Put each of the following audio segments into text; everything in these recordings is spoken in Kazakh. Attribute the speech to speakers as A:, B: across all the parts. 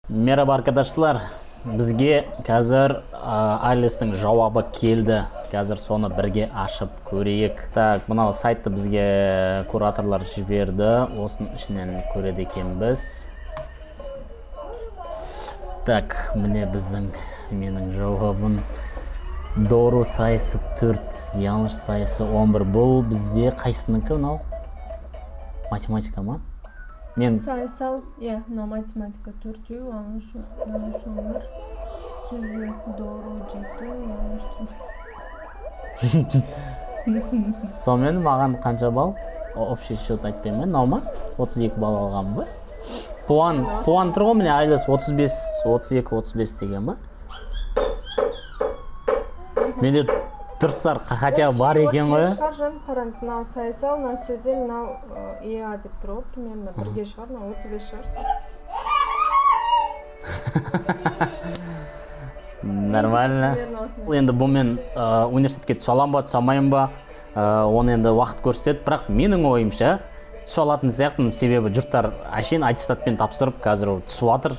A: Merhaba arkadaşlar. Бізге қазір Айлестің жауабы келді. Қазір соны бірге ашып көрейік. Так, мынау сайтты бізге кураторлар жіберді. Осының ішінен көреді екенбіз. Так, міне біздің менің жауабым. Doğru sayısı 4, yanlış sayısı 11. Бұл бізде қайсыныкі мынау? Математика ма? Мен
B: Sayısal, иә, мынау математика 4, yanlış 11. Сөзі doğru 7, yanlış 4.
A: Сонымен маған қанша балл? Общий счет айтпаймын, мынау ма? 32 балл алған ба? Пуан тұр ғой міне, Айлес 35, 32, 35 деген ба? Менде дұрыстар хотя бар екен ғой.
B: Шығар жан, қараңыз, мынау сайысал, мынау сөзел, мынау ЕА деп тұр ғой, примерно бірге шығар, мынау 35 шығар.
A: Нормально. Енді бұнымен университетке түсе алам ба, түсе алмаймын ба, оны енді уақыт көрсетеді, бірақ менің ойымша түсе алатын сияқтымын, себебі жұрттар әшейін аттестатпен тапсырып қазір түсіп жатыр.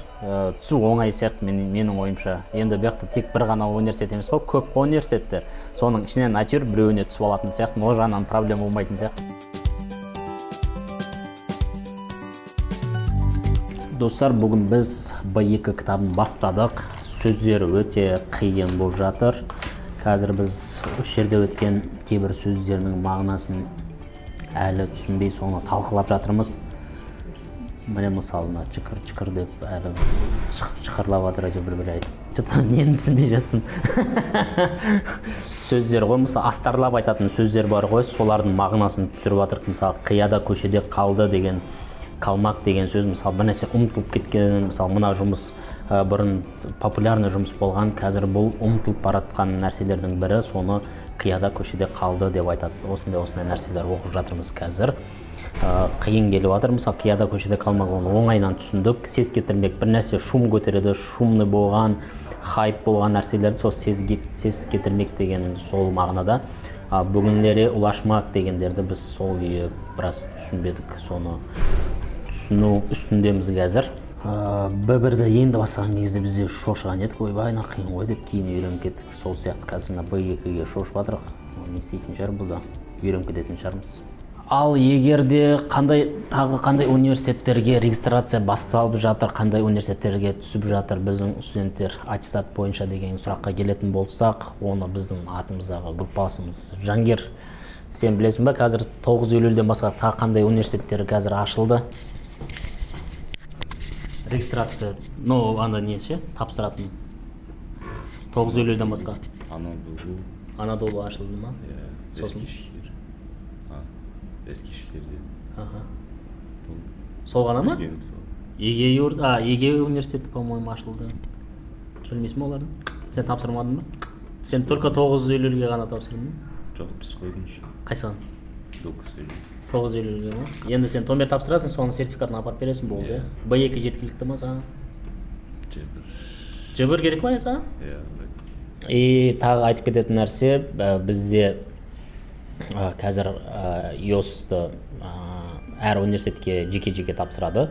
A: Түсу оңай сияқты менің ойымша. Енді бұл жақта тек бір ғана университет емес қой, көп қой университеттер. Соның ішінен әйтеуір біреуіне түсіп алатын сияқтымын, ол жағынан проблема болмайтын сияқты. Достар, бүгін біз Б2 кітабын бастадық. Сөздер өте қиын болып жатыр. Қазір біз осы жерде өткен кейбір сөздердің мағынасын әлі түсінбей соны талқылап жатырмыз. Міне мысалы мына чықыр-чықыр деп әлі чықырлап жатыр, әйтеуір бір-бір айтып. Что-то нені түсінбей жатсың. Сөздер ғой, мысалы астарлап айтатын сөздер бар ғой, солардың мағынасын түсіріп жатырмыз. Мысалы қияда көшеде қалды деген, қалмақ деген сөз, мысалы бір нәрсе ұмытылып кеткен, мысалы мына жұмыс бұрын популярный жұмыс болған, қазір бұл ұмытылып баратқан нәрселердің бірі, соны қияда көшеде қалды деп айтады. Осындай нәрселер оқып жатырмыз қазір. Қиын келіп жатыр. Мысалы қияда көшеде қалмақ, оны оңайынан түсіндік. Сес кетірмек, бір нәрсе шум көтереді, шумный болған, хайп болған нәрселерді сол сес кетірмек деген сол мағынада. Бүгінлері ұлашмақ дегендерді біз сол күйі біраз түсінбедік, соны түсіну үстіндеміз қазір. Б1-ді енді бастаған кезде бізде шошыған едік, ойбай, мына қиын ғой деп кейін үйреніп кеттік. Сол сияқты қазір мына Б2-ге шошып жатырық. Не істейтін шығар, бұл да үйреніп кететін шығармыз. Ал егер де тағы қандай университеттерге регистрация басталып жатыр, қандай университеттерге түсіп жатыр біздің студенттер аттестат бойынша деген сұраққа келетін болсақ, оны біздің артымыздағы группаласымыз Жангир, сен білесің ба, қазір 9 июльден басқа тағы қандай университеттер қазір ашылды? Регистрация, ну, анда не ше, тапсыратын. 9 июльден басқа.
C: Анадолу.
A: Анадолу ашылды ма?
C: Иә, Ескишехир. Ескишехирде.
A: Аха. Сол ғана ма? Еге университеті, по-моему, ашылды. Білмейсің ба оларды? Сен тапсырмадың ба? Сен только 9 июльге ғана тапсырдың ба?
C: Жоқ, түсіп қойдым еще.
A: Қайсыған?
C: 9 июль.
A: 9 июльге ма? Енді сен томер тапсырасың, соның сертификатын апарып бересің, болды. Б2 жеткілікті ма саған?
C: Ж1.
A: Ж1 керек па саған?
C: Иә.
A: И тағы айтып кететін нәрсе, бізде қазір ИОС-ты әр университетке жеке-жеке тапсырады.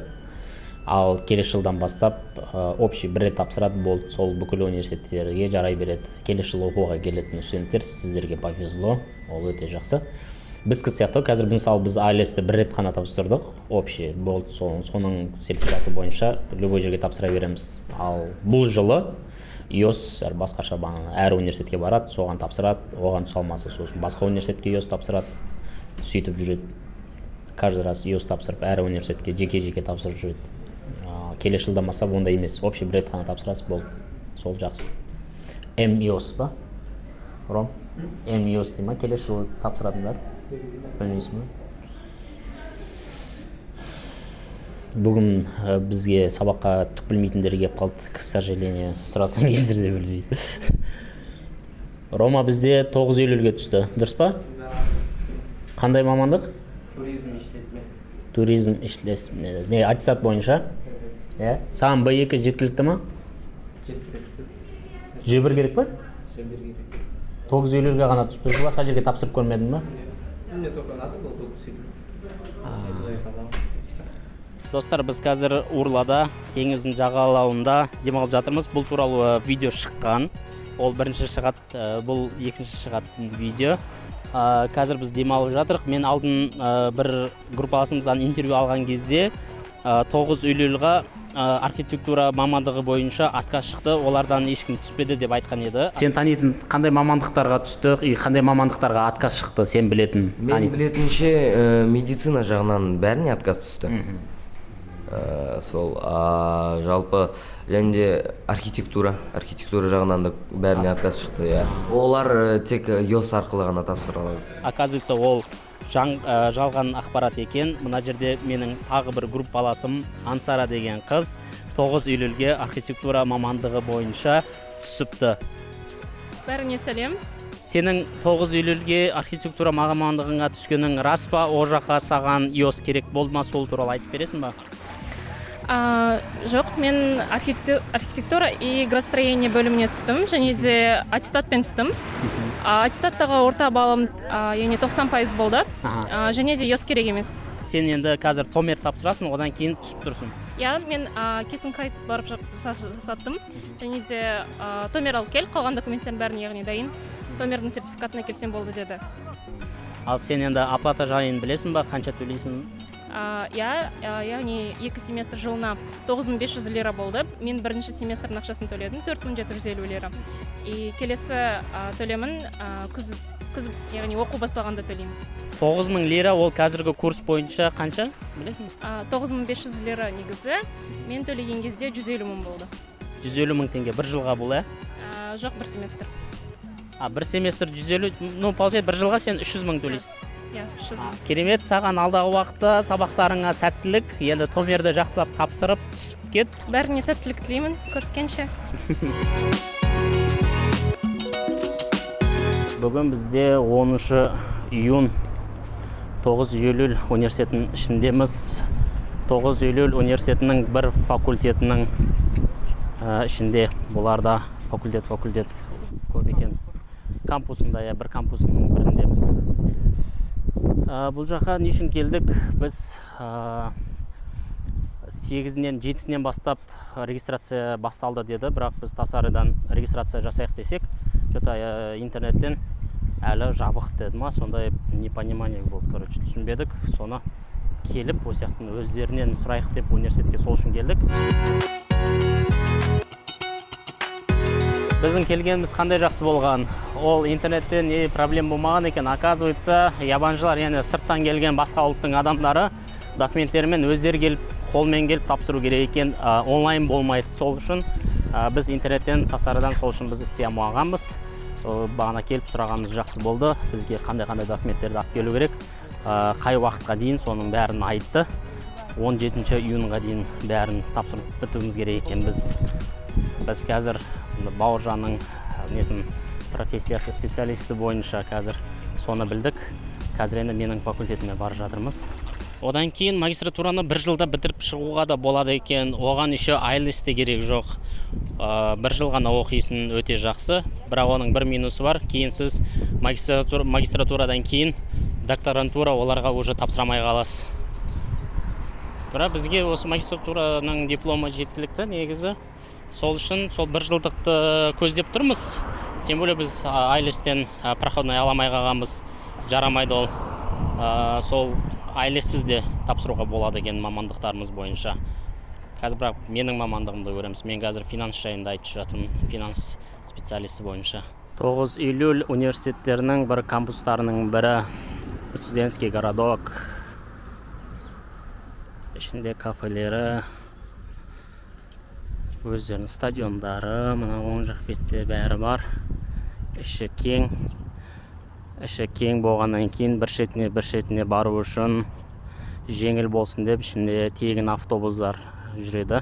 A: Ал келесі жылдан бастап общий бір рет тапсырады, болды, сол бүкіл университеттерге жарай береді. Келесі жылы оқуға келетін студенттер, сіздерге повезло, ол өте жақсы. Біздікі сияқты, қазір мысалы біз АЛС-ті бір рет қана тапсырдық, общий болды, соның сертификаты бойынша любой жерге тапсыра береміз. Ал бұл жылы ИОС әр басқаша әр университетке барады, соған тапсырады, оған түсе алмаса сосын басқа университетке ИОС тапсырады, сөйтіп жүреді. Каждый раз ИОС тапсырып, әр университетке жеке-жеке тапсырып жүреді. Келесі жылдан бастап ондай емес, общий бір рет қана тапсырасыз, болды, сол жақсы. МИОС ба? Ром? МИОС дей ма, келесі жылы тапсыратындар? Білмейсің ба? Бүгін бізге сабаққа түк білмейтіндер келіп қалды, к сожалению, сұрасаң ешбір де білмейді. Рома бізде 9 июльге түсті, дұрыс па? Қандай мамандық?
D: Туризм işletme.
A: Туризм işletme. Не, аттестат бойынша? Иә. Саған Б2 жеткілікті ма?
D: Жеткіліксіз.
A: Ж1 керек па?
D: Ж1 керек.
A: 9 июльге ғана түсті, басқа жерге тапсырып көрмедің ба?
D: Мне только надо было 9 июля. Я туда и подал, и всё.
A: Достар, біз қазір Урлада, теңіздің жағалауында демалып жатырмыз. Бұл туралы видео шыққан. Ол бірінші шығады, бұл екінші шығатын видео. Қазір біз демалып жатырық. Мен алдын бір группаласымыздан интервью алған кезде 9 июльға архитектура мамандығы бойынша отказ шықты, олардан ешкім түспеді деп айтқан еді. Сен танитын қандай мамандықтарға түсті, қандай мамандықтарға отказ шықты, сен білетін?
E: Мен білетінше, медицина жағынан бәріне отказ түсті. Сол, жалпы және де архитектура жағынан да бәріне отказ шықты, иә. Олар тек ЙОС арқылы ғана тапсыра алады.
A: Оказывается, ол жалған ақпарат екен. Мына жерде менің тағы бір группаласым Ансара деген қыз 9 июльге архитектура мамандығы бойынша түсіпті.
F: Бәріне сәлем.
A: Сенің 9 июльге архитектура мамандығыңа түскенің рас па? О жаққа саған ЙОС керек болды ма? Сол туралы айтып бересің ба?
F: Жоқ, мен архитектура и градостроение бөліміне түстім, және де аттестатпен түстім. Аттестаттағы орта балым, яғни 90% болды, және де ЙОС керек емес.
A: Сен енді қазір томер тапсырасың, одан кейін түсіп тұрсың.
F: Иә, мен кесін қайт барып жасаттым, және де томер алып кел, қалған документтердің бәрін, яғни дайын. Томердің сертификатына келсем болды деді.
A: Ал сен енді оплата жайын білесің ба, қанша төлейсің?
F: Иә, яғни 2 семестр жылына 9500 лира болды. Мен бірінші семестрдің ақшасын төледім, 4750 лира. И келесі төлемін күз, яғни оқу басталғанда төлейміз.
A: 9000 лира ол қазіргі курс бойынша қанша, білесің бе?
F: 9500 лира негізі. Мен төлеген кезде 150 мың болды.
A: 150 мың теңге бір жылға бұл, ә?
F: Жоқ, бір семестр.
A: Бір семестр 150, ну, получается, бір жылға сен 300 мың төлейсің.
F: Иә, 300 мың.
A: Керемет, саған алдағы уақытта сабақтарыңа сәттілік. Енді томерді жақсылап тапсырып, түсіп кет.
F: Бәріне сәттілік тілеймін, көріскенше.
A: Бүгін бізде 10 июнь, 9 июль университетінің ішіндеміз. 9 июль университетінің бір факультетінің ішінде. Бұларда факультет көп екен. Кампусында, иә, бір кампусының біріндеміз. Бұл жаққа не үшін келдік? Біз 8-нен, 7-сінен бастап регистрация басталды деді, бірақ біз Тасарыдан регистрация жасайық десек, что-то интернеттен әлі жабық деді ма, сондай непонимание болды, короче, түсінбедік. Соны келіп, осы жақтың өздерінен сұрайық деп университетке сол үшін келдік. Біздің келгеніміз қандай жақсы болған. Ол интернетте не проблема болмаған екен. Оказывается, ябанжылар, яғни сырттан келген басқа ұлттың адамдары документтерімен өздері келіп, қолмен келіп тапсыру керек екен. Онлайн болмайды. Сол үшін біз интернеттен, Тасарыдан сол үшін біз істей алмағанбыз. Сол бағана келіп сұрағанымыз жақсы болды. Бізге қандай-қандай документтерді алып келу керек, қай уақытқа дейін, соның бәрін айтты. 17 июньға дейін бәрін тапсырып бітуіміз керек екен біз. Біз қазір Бауыржанның несін, профессиясы специалисті бойынша қазір соны білдік. Қазір енді менің факультетіме бара жатырмыз. Одан кейін магистратураны бір жылда бітіріп шығуға да болады екен. Оған еще IELTS те керек жоқ. Бір жыл ғана оқисың, өте жақсы. Бірақ оның бір минусы бар. Кейін сіз магистратурадан кейін докторантура оларға уже тапсырамай қаласыз. Бірақ бізге осы магистратураның дипломы жеткілікті негізі. Сол үшін сол бір жылдықты көздеп тұрмыз. Тем более біз IELTS-тен проходной аламай қалғанбыз. Жарамайды ол. Сол IELTS-сіз де тапсыруға болады екен мамандықтарымыз бойынша. Қазір бірақ менің мамандығымды көреміз. Мен қазір финанс жайында айтып жатырмын, финанс специалисті бойынша. 9 июль университеттерінің бір кампустарының бірі, студентский городок. Ішінде кафелері, өздерінің стадиондары, мына оң жақ бетте бәрі бар. Іші кең. Іші кең болғаннан кейін бір шетіне бір шетіне бару үшін жеңіл болсын деп ішінде тегін автобустар жүреді.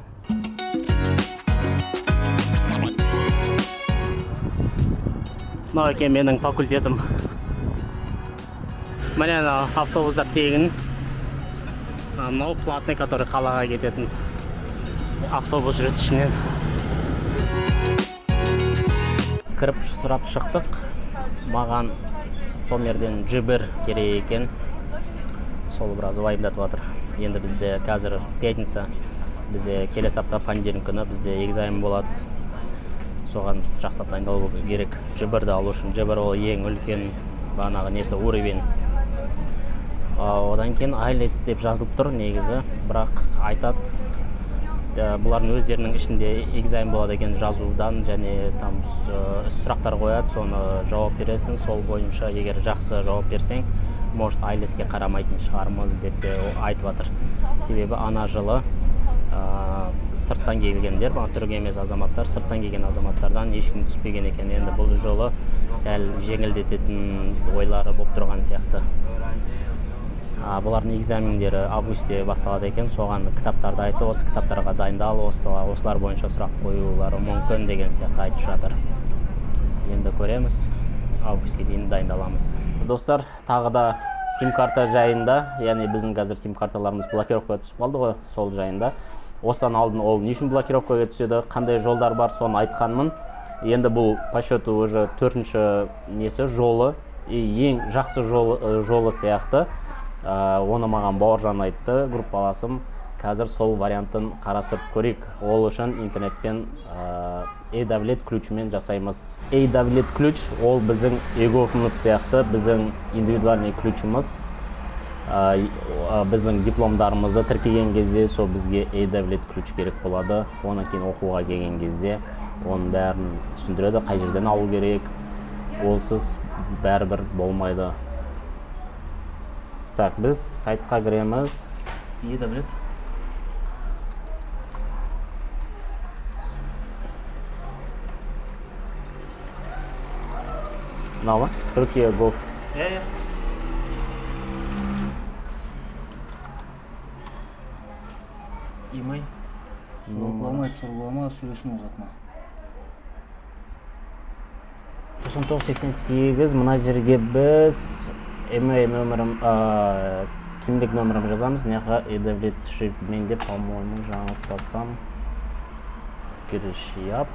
A: Мынау екен менің факультетім. Міне мынау автобустар тегін. Мынау платный, который қалаға кететін автобус жүреді ішінен. Кіріп сұрап шықтық. Маған Томерден G1 керек екен. Сол біраз уайымдатып жатыр. Енді бізде қазір пятница, бізде келесі апта понедельник күні бізде экзамен болады. Соған жақсылап дайындалу керек. G1-ді алу үшін. G1 ол ең үлкен бағанағы несі уровень. Одан кейін IELTS деп жазылып тұр негізі, бірақ айтады, бұлардың өздерінің ішінде экзамен болады екен жазудан, және там сұрақтар қояды, соны жауап бересің, сол бойынша егер жақсы жауап берсең, может IELTS-ке қарамайтын шығармыз деп те айтып жатыр. Себебі ана жылы сырттан келгендер, түрік емес азаматтар, сырттан келген азаматтардан ешкім түспеген екен. Енді бұл жолы сәл жеңілдететін ойлары болып тұрған сияқты. Бұлардың экзамендері августте басталады екен, соған кітаптарды айтты, осы кітаптарға дайындал, осылар бойынша сұрақ қоюлары мүмкін деген сияқты айтып жатыр. Енді көреміз, августке дейін дайындаламыз. Достар, тағы да сим-карта жайында, яғни біздің қазір сим-карталарымыз блокировкаға түсіп қалды ғой, сол жайында. Осыдан алдын ол не үшін блокировкаға түседі, қандай жолдар бар, соны айтқанмын. Енді бұл по счету уже төртінші несі жолы, ең жақсы жолы сияқты. Оны маған Бауыржан айтты, группаласым. Қазір сол вариантын қарастырып көрейік. Ол үшін интернетпен e-Devlet ключімен жасаймыз. E-Devlet ключ ол біздің eGov-ымыз сияқты, біздің индивидуальный ключіміз. Біздің дипломдарымызды тіркеген кезде сол бізге e-Devlet ключ керек болады. Оны кейін оқуға келген кезде оның бәрін түсіндіреді, қай жерден алу керек. Олсыз бәрібір болмайды. Так, біз сайтқа кіреміз.
D: E-Devlet.
A: Мынау ма? Түркия gov.
D: Иә, иә. Имей. Sorgulamay, sorgulama, süresini uzatma.
A: 9988 мына жерге біз email нөмірім, кімдік нөмірім жазамыз. Неға e-Devlet шрифтмен деп, по-моему, жаңылыспасам, кіріш яп.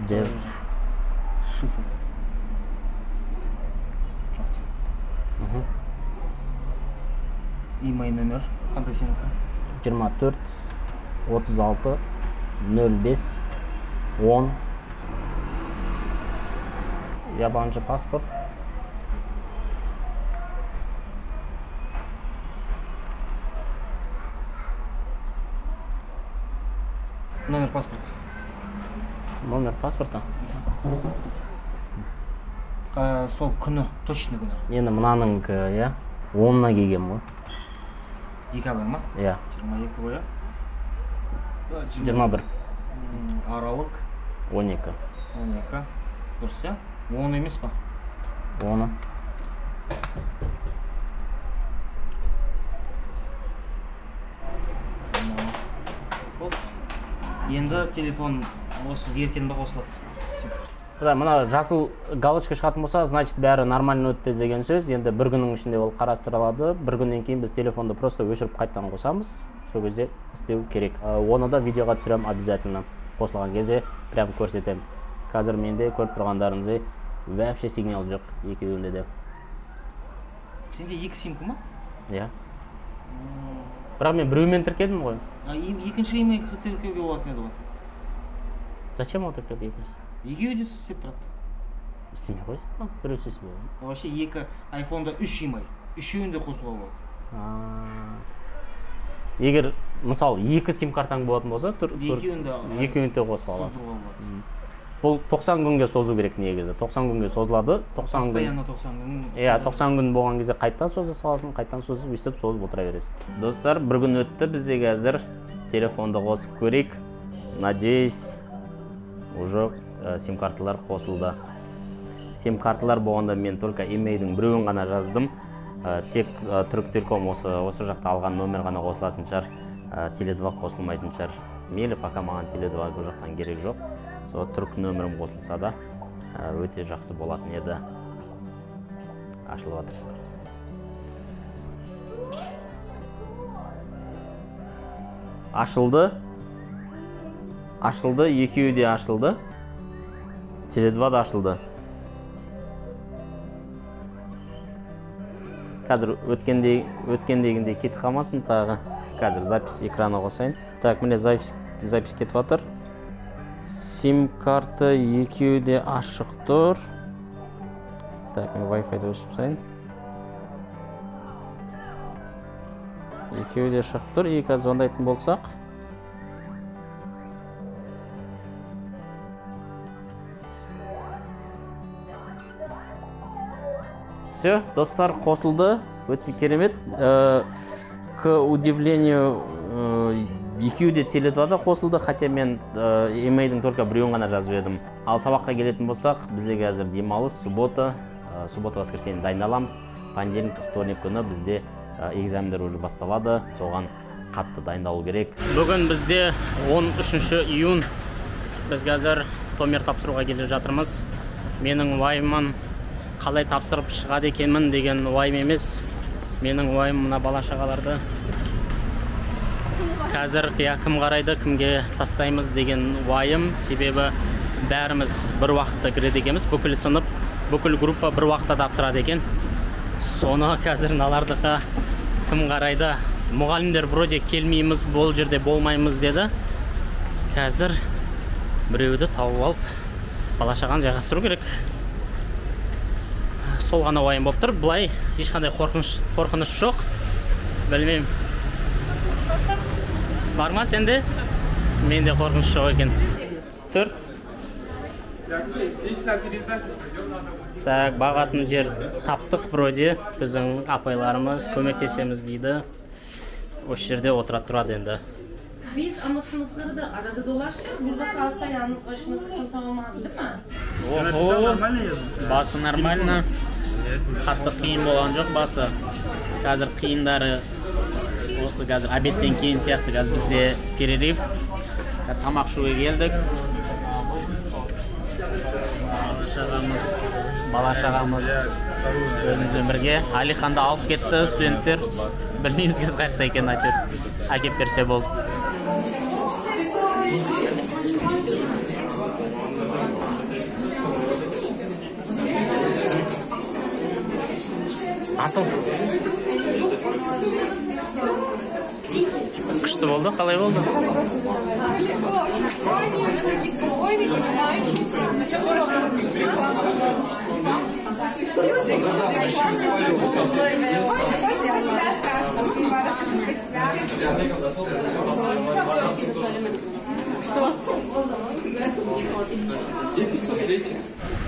A: Дев.
D: Шифр. Email нөмір қандай сенікі?
A: 24 36 05 10. Yabancı pasport.
D: Номер паспорта.
A: Номер паспорта?
D: Сол күні, точно күні.
A: Енді мынаның, иә, 10-на келген ғой.
D: Декабрь ма?
A: Иә.
D: 22 ғой, иә?
A: 21.
D: Аралық.
A: 12.
D: 12. Дұрыс, иә? 10 емес па?
A: 10.
D: Болды. Енді телефон осы ертең ба қосылады.
A: Мына жасыл галочка шығатын болса, значит бәрі нормально өтті деген сөз. Енді бір күннің ішінде ол қарастырылады. Бір күннен кейін біз телефонды просто өшіріп қайтадан қосамыз. Сол кезде істеу керек. Оны да видеоға түсіремін обязательно. Қосылған кезде прям көрсетемін. Қазір менде көріп тұрғандарыңыздай вообще сигнал жоқ екеуінде де.
D: Сенде екі симка ма?
A: Иә. Бірақ мен біреумен тіркедім ғой.
D: Екінші имейл тіркеуге болатын еді ғой.
A: Зачем ол тіркеуге екіншісі?
D: Екеуі де істеп тұрады.
A: Істемей қойсын ба? Біреу істесе болады.
D: Вообще екі айфонда үш имейл. Үшеуін де қосуға болады.
A: Егер мысалы екі сим картаң болатын болса,
D: екеуін
A: де қосып аласың. Бұл 90 күнге созу керек негізі. 90 күнге созылады. 90 күн.
D: Постоянно 90 күн.
A: Иә, 90 күн болған кезде қайтадан соза саласың, қайтадан созып, өйстіп созып отыра бересің. Достар, бір күн өтті, бізде қазір телефонды қосып көрейік. Надеюсь, уже сим карталар қосылды. Сим карталар болғанда мен только имейлдің біреуін ғана жаздым. Тек Түрік Телеком осы жақта алған номер ғана қосылатын шығар. Теле2 қосылмайтын шығар. Мейлі, пока маған Теле2 бұл жақтан керек жоқ. Сол түрік нөмірім қосылса да өте жақсы болатын еді. Ашылып жатыр. Ашылды. Ашылды, екеуі де ашылды. Теле2 да ашылды. Қазір өткендегіндей кетіп қалмасын тағы. Қазір запись экраны қосайын. Так, міне запись кетіп жатыр. Сим-карта екеуі де ашық тұр. Так, мен Wi-Fi-ді өшіріп тастайын. Екеуі де шығып тұр. И қазір звондайтын болсақ. Все, достар қосылды. Өте керемет. К удивлению, екеуі де Теле2-да қосылды, хотя мен имейлдің только біреуін ғана жазып едім. Ал сабаққа келетін болсақ, бізде қазір демалыс, суббота, суббота, воскресенье дайындаламыз. Понедельник, вторник күні бізде экзамендер уже басталады, соған қатты дайындалу керек. Бүгін бізде 13 июнь, біз қазір томер тапсыруға келе жатырмыз. Менің уайымым қалай тапсырып шығады екенмін деген уайым емес. Менің уайым мына бала шағаларды қазір кім қарайды, кімге тастаймыз деген уайым. Себебі бәріміз бір уақытта кіреді екенбіз, бүкіл сынып, бүкіл группа бір уақытта тапсырады екен. Соны қазір мыналардыққа кім қарайды? Мұғалімдер вроде келмейміз, бұл жерде болмаймыз деді. Қазір біреуді тауып алып бала шағаны жайғастыру керек. Сол ғана уайым болып тұр. Былай ешқандай қорқыныш жоқ. Білмеймін. Бар ма сенде? Менде қорқыныш жоқ екен. 4. Так, бағатын жер таптық вроде. Біздің апайларымыз көмектесеміз дейді. Осы жерде отыра тұрады енді.
G: Biz ama sınıfları da arada dolaşacağız. Burada kalsa yalnız başına sıkıntı olmaz, değil mi?
A: Ого, басы нормально. Қатты қиын болған жоқ басы. Қазір қиындары осы қазір обедтен кейін сияқты. Қазір бізде перерыв. Тамақ ішуге келдік. Бала шағамыз өзімізбен бірге. Алиханды алып кетті студенттер. Білмейміз қазір қайда екенін, әйтеуір әкеп берсе болды. Асыл. Күшті болды, қалай болды?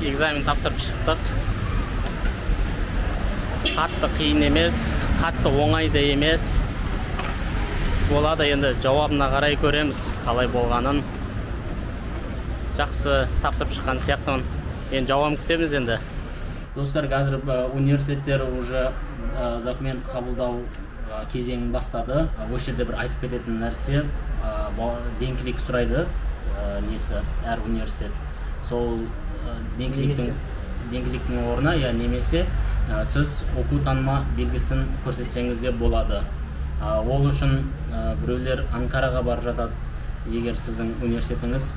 A: Экзамен тапсырып шықтық. Қатты қиын емес, қатты оңай да емес. Болады енді, жауабына қарай көреміз қалай болғанын. Жақсы тапсырып шыққан сияқтымын. Енді жауабын күтеміз енді. Достар, қазір университеттер уже документ қабылдау кезеңін бастады. Осы жерде бір айтып кететін нәрсе, денклик сұрайды несі әр университет. Сол денкликтің орнына, я немесе сіз оқу таныма белгісін көрсетсеңіз де болады. Ол үшін біреулер Анкараға барып жатады. Егер сіздің университетіңіз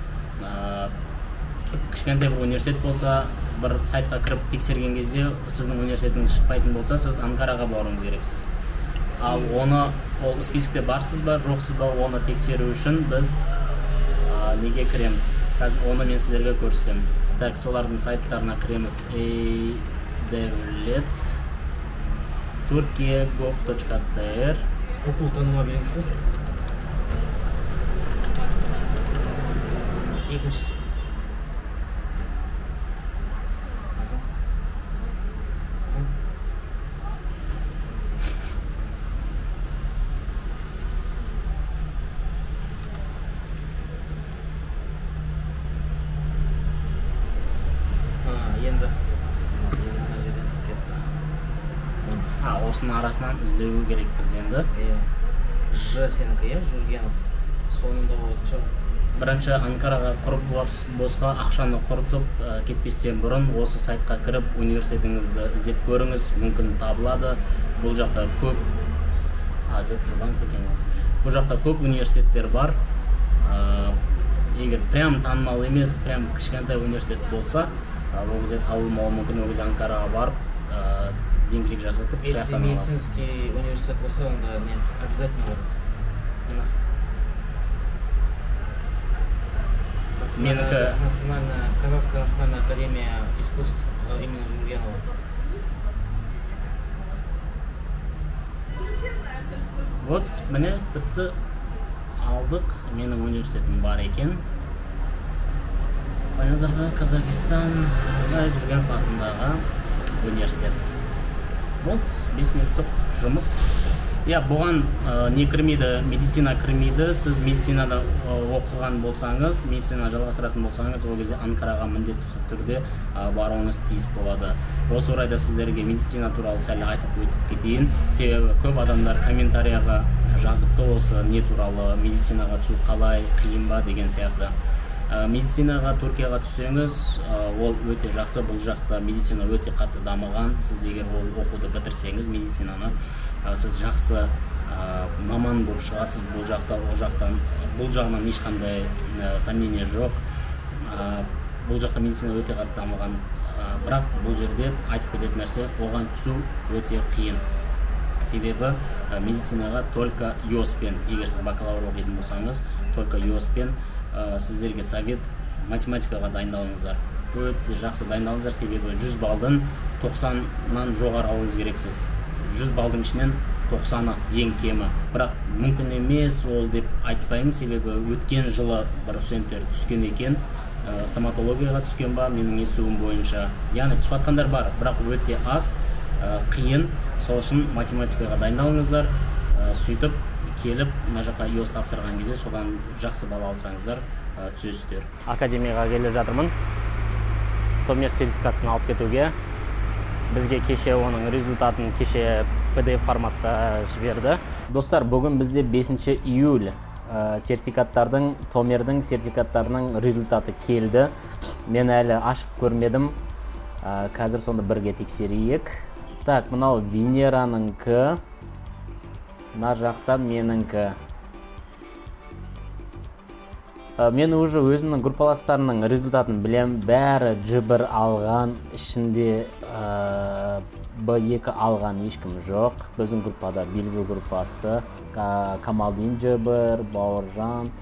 A: кішкентай бір университет болса, бір сайтқа кіріп тексерген кезде сіздің университетіңіз шықпайтын болса, сіз Анкараға баруыңыз керексіз. Ал оны, ол спискте барсыз ба, жоқсыз ба, оны тексеру үшін біз неге кіреміз? Қазір оны мен сіздерге көрсетемін. Так, солардың сайттарына кіреміз. E-Devlet Turkiye.gov.tr.
D: Okul tanıma белгісі. Екіншісі. Енді
A: Осының арасынан іздеу керек біз енді.
D: Ж сенікі, иә, Жүргенов. Соңында болатын шығар.
A: Бірінші Анкараға құрып босқа ақшаны құртып кетпестен бұрын осы сайтқа кіріп университетіңізді іздеп көріңіз, мүмкін табылады. Бұл жақта көп, жоқ, Жұбанов екен ол. Бұл жақта көп университеттер бар. Егер прям танымал емес, прям кішкентай университет болса, ол кезде табылмауы мүмкін. Ол кезде Анкараға барып Деңгейлік жасатып, сол
D: Если
A: жақтан аласыз.
D: Медицинский университет болса, онда не обязательно барасың. Мына. Национальная, Казахская национальная академия искусств имени Жургенова.
A: Вот, міне, бітті, алдық. Менің университетім бар екен. Байназарға Казахстан Жүргенов атындағы университет. Болды, 5 минуттық жұмыс. Иә, бұған не кірмейді, медицина кірмейді. Сіз медицинада оқыған болсаңыз, медицина жалғастыратын болсаңыз, ол кезде Анкараға міндетті түрде баруыңыз тиіс болады. Осы орайда сіздерге медицина туралы сәл айтып өтіп кетейін. Себебі көп адамдар комментарияға жазыпты осы не туралы, медицинаға түсу қалай, қиын ба деген сияқты. Медицинаға Түркияға түссеңіз, ол өте жақсы. Бұл жақта медицина өте қатты дамыған. Сіз егер ол оқуды бітірсеңіз медицинаны, сіз жақсы маман болып шығасыз. Бұл жақта, ол жақтан, бұл жағынан ешқандай сомнение жоқ. Бұл жақта медицина өте қатты дамыған. Бірақ бұл жерде айтып кететін нәрсе, оған түсу өте қиын. Себебі медицинаға только ЙОС-пен, егер сіз бакалавр оқитын болсаңыз, только ЙОС-пен. Сіздерге совет, математикаға дайындалыңыздар. Өте жақсы дайындалыңыздар, себебі 100 балдың 90-нан жоғары алуыңыз керексіз. 100 балдың ішінен 90-ы ең кемі. Бірақ мүмкін емес ол деп айтпаймын, себебі өткен жылы бір студенттер түскен екен, стоматологияға түскен ба, менің естуім бойынша. Яғни түсіп жатқандар бар, бірақ өте аз, қиын. Сол үшін математикаға дайындалыңыздар. Сөйтіп келіп мына жаққа ЙОС тапсырған кезде содан жақсы балл алсаңыздар, түсесіздер. Академияға келе жатырмын. Томер сертификасын алып кетуге. Бізге кеше оның результатын кеше PDF форматта жіберді. Достар, бүгін бізде 5 июль. Сертификаттардың, Томердің сертификаттарының результаты келді. Мен әлі ашып көрмедім. Қазір соны бірге тексерейік. Так, мынау Венераныҥкі. Мына жақта меніңкі. Мен уже өзімнің группаластарымның результатын білем. Бәрі G1 алған, ішінде B2 алған ешкім жоқ. Біздің группада белгі группасы Камалдин G1, Бауыржан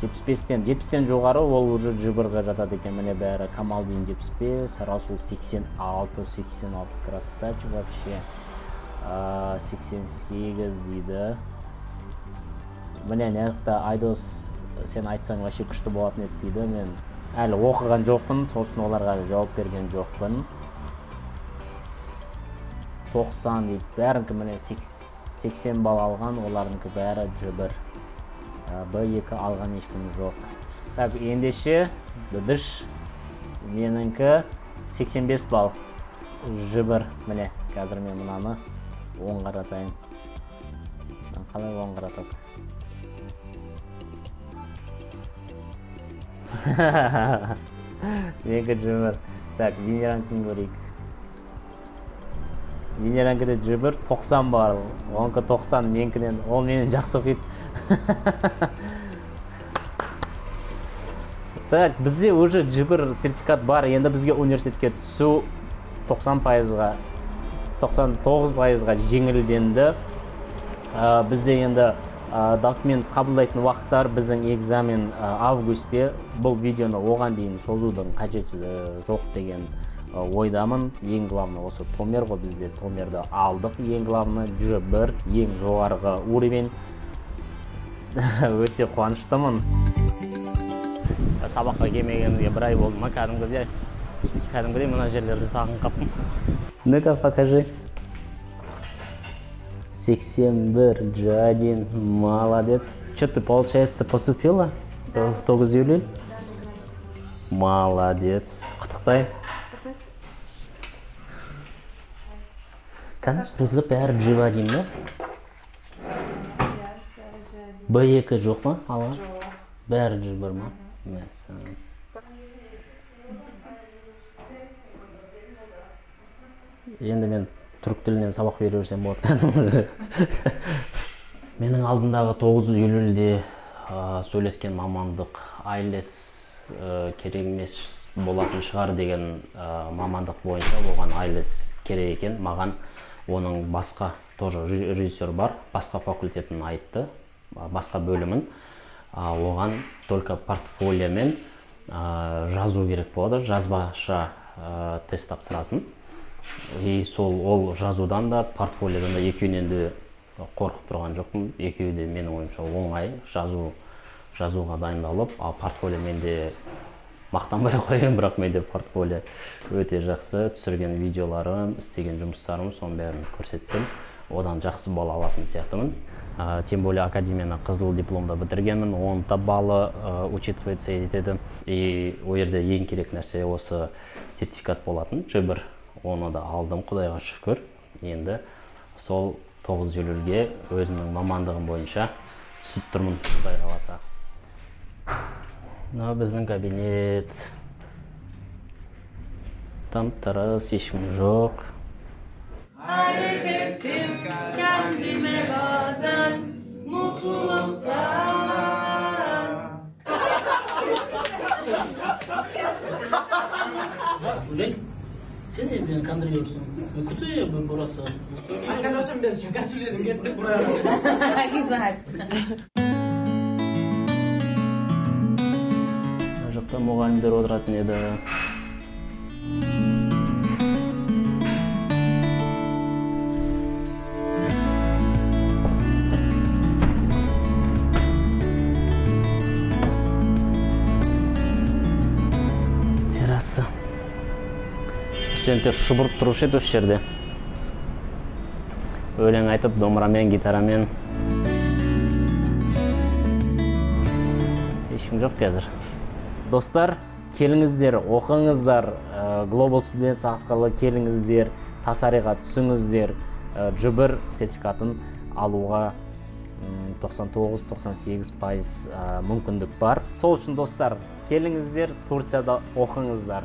A: 75-тен жоғары, ол уже G1-ға жатады екен. Міне бәрі Камалдин 75, Расул 86, 86 красавчик вообще. 88 дейді. Міне мына жақта Айдос, сен айтсаң вообще күшті болатын еді дейді. Мен әлі оқыған жоқпын, сол үшін оларға әлі жауап берген жоқпын. 90 дейді. Бәрінікі міне 80 балл алған, оларынікі бәрі G1. B2 алған ешкім жоқ. Так, ендеше дыдыш меніңкі 85 балл G1. Міне қазір мен мынаны оң қаратайын. Қалай оң қаратады? Менікі G1. Так, Венеранікін көрейік. Венеранікіде G1 90 бар. Онікі 90, менікінен. Ол менен жақсы оқиды. Так, бізде уже G1 сертификат бар. Енді бізге университетке түсу 90%-ға, 99%-ға жеңілденді. Бізде енді документ қабылдайтын уақыттар, біздің экзамен августте. Бұл видеоны оған дейін созудың қажеті жоқ деген ойдамын. Ең главный осы Томер ғой, бізде Томерді алдық. Ең главный G1, ең жоғарғы уровень. Өте қуаныштымын. Сабаққа келмегенімізге бір ай болды ма, кәдімгідей мына жерлерді сағынып қаптым. Ну-ка, покажи. 81, G1, молодец. Че ты, получается, поступила?
B: Да.
A: В 9 июля?
B: Да.
A: Молодец. Құттықтаймын. Кәдімгі бұзылып бәрі G1 ба? B2 жоқ па? Алға?
B: Жоқ.
A: Бәрі G1 ма? Мәссаған. Енді мен түрік тілінен сабақ бере берсем болады. Менің алдымдағы 9 июльде сөйлескен мамандық IELTS керек емес болатын шығар деген мамандық бойынша оған IELTS керек екен. Маған Оның басқа тоже режиссер бар, басқа факультетін айтты, басқа бөлімін. Оған только портфолиомен жазу керек болады, жазбаша тест тапсырасың. И сол ол жазудан да, портфолиодан да, екеуінен де қорқып тұрған жоқпын. Екеуі де менің ойымша оңай, жазуға дайындалып, ал портфолио менде, мақтанбай қояйын, бірақ менде портфолио өте жақсы, түсірген видеоларым, істеген жұмыстарым, соның бәрін көрсетсем, одан жақсы балл алатын сияқтымын. Тем более академияны қызыл дипломда бітіргенмін, оның да баллы учитывается етеді. И ол жерде ең керек нәрсе осы сертификат болатын, G1, оны да алдым, құдайға шүкір. Енді сол 9 июльге өзімнің мамандығым бойынша түсіп тұрмын, құдай қаласа. Мынау біздің кабинет. Тым-тырыс, ешкім жоқ.
G: Hayret ettim kendime bazen mutluluktan.
D: Asılbek, sen de beni kandırıyorsun. Kutu burası.
H: Arkadaşım ben şaka söyledim, gittik buraya.
G: Güzel.
A: Мына жақта мұғалімдер отыратын еді. Терраса. Студенттер шұбырып тұрушы еді осы жерде. Өлең айтып, домбырамен, гитарамен. Ешкім жоқ қазір. Достар, келіңіздер, оқыңыздар, Global Students арқылы келіңіздер, Тасариға түсіңіздер, G1 сертификатын алуға 99-98% мүмкіндік бар. Сол үшін, достар, келіңіздер, Турцияда оқыңыздар.